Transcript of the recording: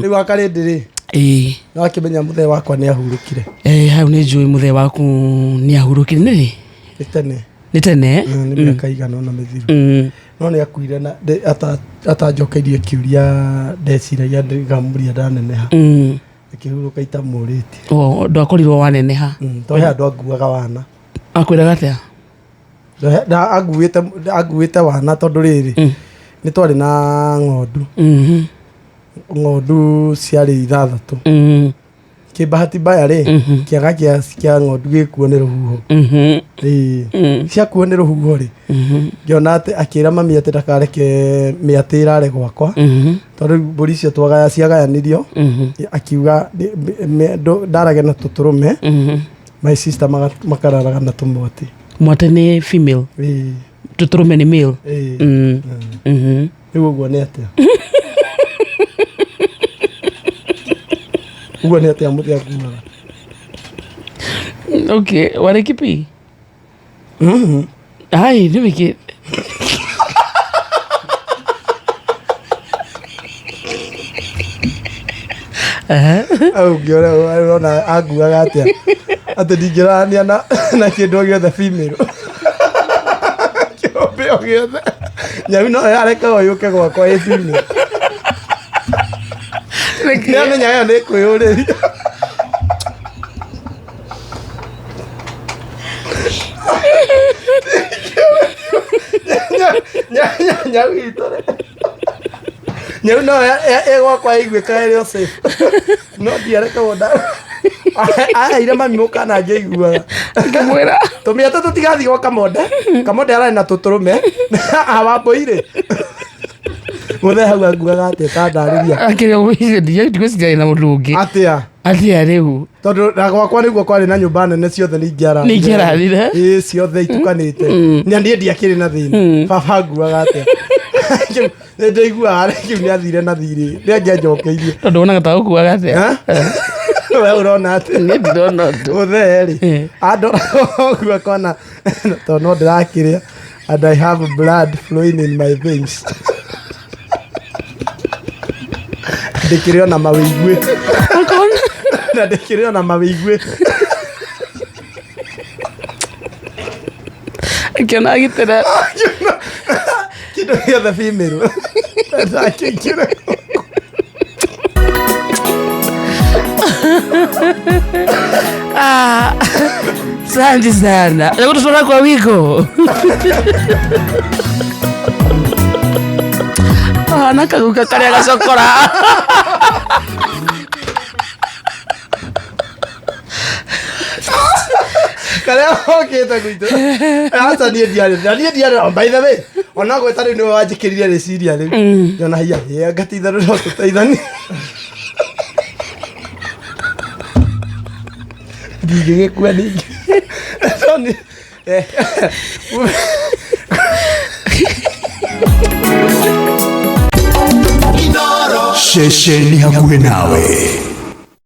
Rĩu akarĩndĩ rĩ, Ĩĩ. no akĩmenya mũthee wakwa nĩ ahurũkire. Eh, hau nĩ njũĩ mũthee waku nĩ ahurũkire nĩ rĩ? Nĩ tene. Nĩ tene. Nĩ mĩaka igana ũna mĩthiru. No nĩ akuire na atanjokeirie kĩũria ndeciragia ngamũria ndaneneha. Akĩhurũka itamũrĩtie. O, ndwakorirwo waneneha. Tondũ he andũ anguaga wana. Akwĩraga atĩa? Na anguĩte wana tondũ rĩrĩ, nĩ twarĩ na ng'ondu. Ng'ondu ciarĩ 6. Kĩbahati mbaya rĩ, kĩaga kĩa ng'ondu gĩkuo nĩ rũhuho. Ĩĩ. Ciakuo nĩ rũhuho rĩ, ngĩona atĩ akĩra mami atĩ ndakareke mĩatĩ ĩrare gwakwa. Tondũ mbũri icio twagaya ciagayanirio, akiuga ndarage na tũtũrũme, my sister makararaga na tũmwatĩ. Mwatĩ nĩ female. Ĩĩ. Tũtũrũme nĩ male. Ĩĩ. Rĩu ũguo nĩ atĩa? Ũguo nĩ atĩa mũthĩ akuaga? Okay, warĩ kipi? Ai, nĩ wĩkĩ. Au ngĩona ũrona anguaga atĩa? Atĩ ndingĩrania na kĩndũ o gĩothe female. Kĩũmbe o gĩothe. Nyau no yarekaga yũke gwakwa ĩ female. Nĩ amenya ĩyo nĩ kwĩyũrĩria. Nyau itũ rĩ. Nyau no ĩgwakwa ĩiguĩkaga ĩrĩ o safe. No ndiarekagwo nda. Aheire mami mũkana ngĩiguaga. Ngĩmwĩra. Tũmĩatũ tũtigathiĩ gwa Kamonde. Kamonde ararĩ na tũtũrũme. Awambũi rĩ. Mũthee hau anguaga atĩa ta ndarĩria. Akĩrĩ ũgwĩciria ndigwĩciria na mũndũ ũngĩ. Atĩa? Atĩa rĩu? Tondũ na gwakwa nĩguo kwarĩ na nyũmba nene ciothe nĩ ingĩararire. Nĩ ingĩararire? Ĩĩ ciothe itukanĩte. Na niĩ ndiakĩrĩ na thĩna. Baba anguaga atĩa? Kĩu nĩ ndaiguaga kĩu nĩ athire na thirĩ. Nĩ angĩanjokeirie. Tondũ wonaga ta ũkuaga atĩa? We ũrona atĩa? Niĩ ndirona ũndũ. Mũthee rĩ, andora ũguo akona tondũ no ndĩrakĩrĩa and I have blood flowing in my veins. Ndĩkĩrĩ ona mawĩiguĩ. Akona. Na ndĩkĩrĩ ona mawĩiguĩ. Akĩona agitĩra. Kĩndũ gĩothe female. Ndakĩingĩre. Ah, asante sana. Nakututwara kwa wigo. Ah, na kaguka karĩa gacokora. Karĩa okĩte gwitũ. Aca niĩ ndiarĩ. Na niĩ ndiarĩ. Oh, by the way, ona gwĩta rĩu nĩwe wanjĩkĩrire rĩciria rĩu. Ngĩona haiya, ĩ anga ti itherũ no tũteithanie. Ndingĩgĩkua ningĩ. No nĩ- Ceceni hakuhĩ nawe.